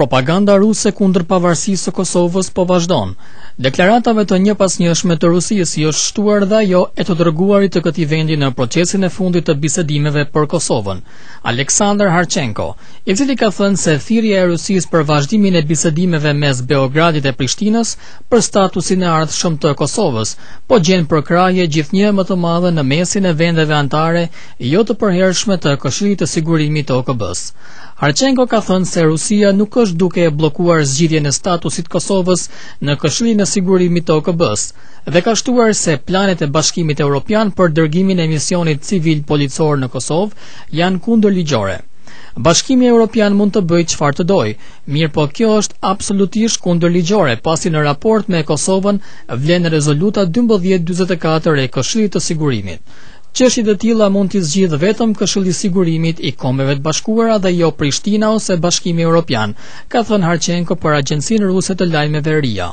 Propaganda ruse kundër pavarësisë së Kosovës po vazhdon. Deklaratave të njëpasnjëshme të Rusisë i është shtuar dhe ajo e të dërguarit të këtij vendi në procesin e fundit të bisedimeve për Kosovën, Aleksandar Harchenko, i cili ka thënë se thirrja e Rusisë për vazhdimin e bisedimeve mes Beogradit e Prishtinës për statusin e ardhshëm të Kosovës, po gjen përkrahje gjithnjë e më të madhe në mesin e vendeve anëtare jo të përhershme të Këshillit të Sigurimit të OKB-së. Harchenko ka thënë se Rusia nuk është duke e bllokuar zgjidhjen e statusit të Kosovës në Këshillin e Sigurimit të OKB-së dhe ka shtuar se planet e Bashkimit Evropian për dërgimin e misionit civil policor në Kosovë janë kundërligjore. Bashkimi Evropian mund të bëjë çfarë të dojë, mirëpo kjo është absolutisht kundërligjore, pasi në raport me Kosovën vlen rezoluta 1244 e Këshillit të Sigurimit. Çështjet e tilla mund t'i zgjidhë vetëm Këshilli i Sigurimit i Kombeve të Bashkuara dhe jo Prishtina ose Bashkimi Evropian, ka thënë Harchenko për agjencinë ruse të lajmeve RIA.